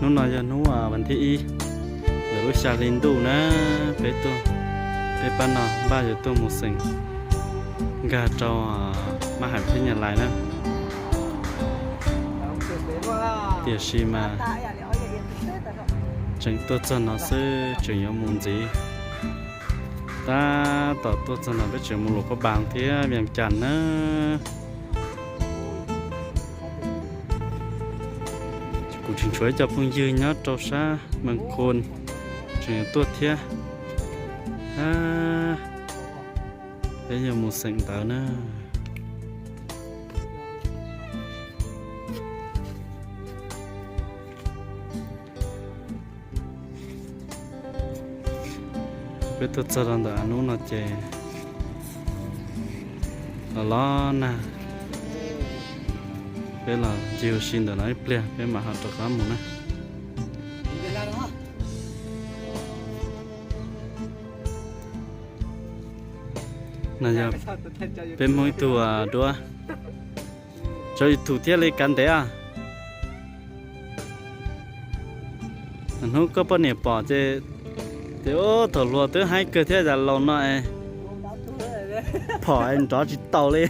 Hnub no yog hnub vas thib ib ntawm lub xya hli ntuj na, peb tuaj, peb pab no npaj yuav tuaj mus xeem nkag rau Mab Hais Phib Nyas Lais na. Tiam sis mas tseem tuaj txog no xwb tseem yuav mus ntxiv. Tab tom tuaj txog no peb tseem mus Luam Phab Npas thiab Vias Cas na. Kuv tseem tshuav ib co phooj ywg nyob rau sab Mes Khos tseem tuaj thiab. Peb yuav mus xeem ntawd na. Peb tuaj txog rau ntawm hnub no ces los los nag, peb los ncig ua si ntawm no ib pliag peb mam ho rov qab mus na. No yog peb Hmoob ib tug duab, tso YouTube thiaj li kav ntev os. Hnub koj poj niam pom ces, ces ub thaum hluas twb haib kawg thiab, yam laus no es phom es nrov tsis tau li.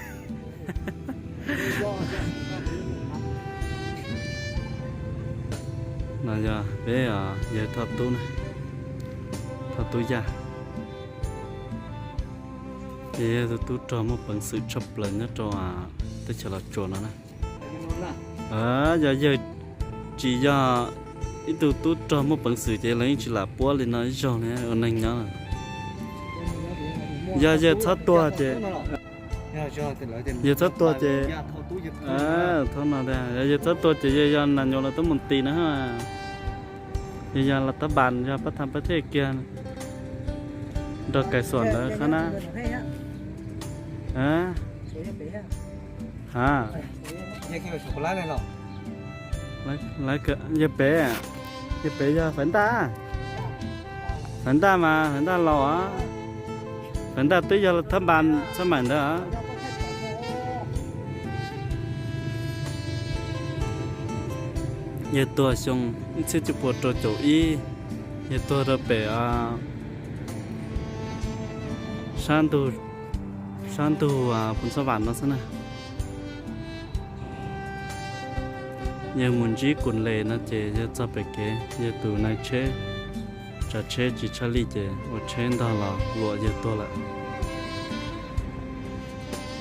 No yog peb yawg Thoj Tub, Thoj Tub Yaj, yog tus tub rog muaj peev xwm tshaj plaws nyob rau teb chaws Los Tsuas no na. Yog yawg tsis yog ib tug tub rog muaj peev xwm ces lawv yeej tsis lam puab li no ib zaug li ua neeg nyob. Yog yawg txhob tuag ces, yawg txhob tuag ces, thaum no, yog yawg txhob tuag ces yawg yog nas nyos lawv tuaj mus tis na. Yawg yog los tab npas yog pab tham pab thej kiag nrog Kais Xuam ntawd qab na. Ha, yawg pem, yawg pem yog Faiv Ntaj. Faiv Ntaj mas Faiv Ntaj laus os. Faiv Ntaj twb yog thab npas txhab maim ntawd os. Yawg tuag xyoo ib txhiab cuaj pua rau caum ib, yawg tuag rau pem sab ntug, sab ntug Phu Txob Vam no xwb na. Yawg mus ntsib Kus Les no ces yawg txog pem kev, yawg tus nai tsheb tsav tsheb tsis tshaj lij ces ua tsheb ntog los luam yawg tuag lawm.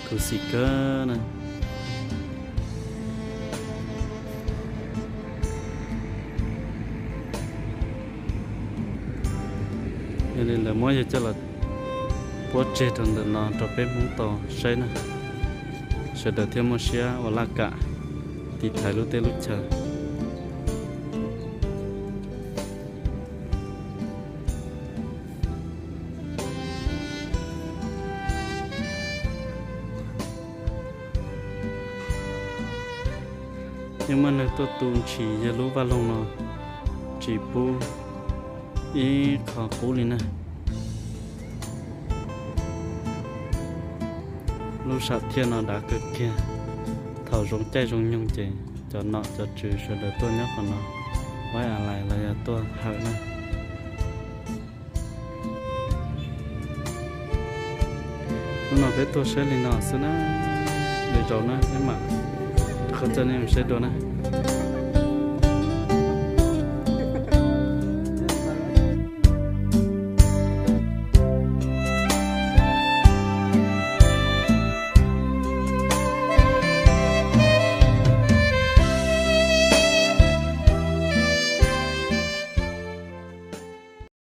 Khuv xim kawg na. Yog li lawv muab yawg coj los puab tseg rau ntawm no rau peb Hmoob tau saib na, sawv daws thiaj muaj siab ua laj kam tiv thaiv lub teb lub chaw. Yeej muaj neeg tuaj tu ntshis yawg lub vaj loog no tsis pub ib qho qub li na. Lub sam thiaj no dav kawg kiag. Thaum zoo caij zoo nyoog ces cov nom cov tswv sawv daws tuaj nyob qhov no, ua a lais los yog tuaj hawm na. Hnub no peb tuaj saib li no xwb na, lwm zaus na peb mam rov qab coj nej mus saib dua na.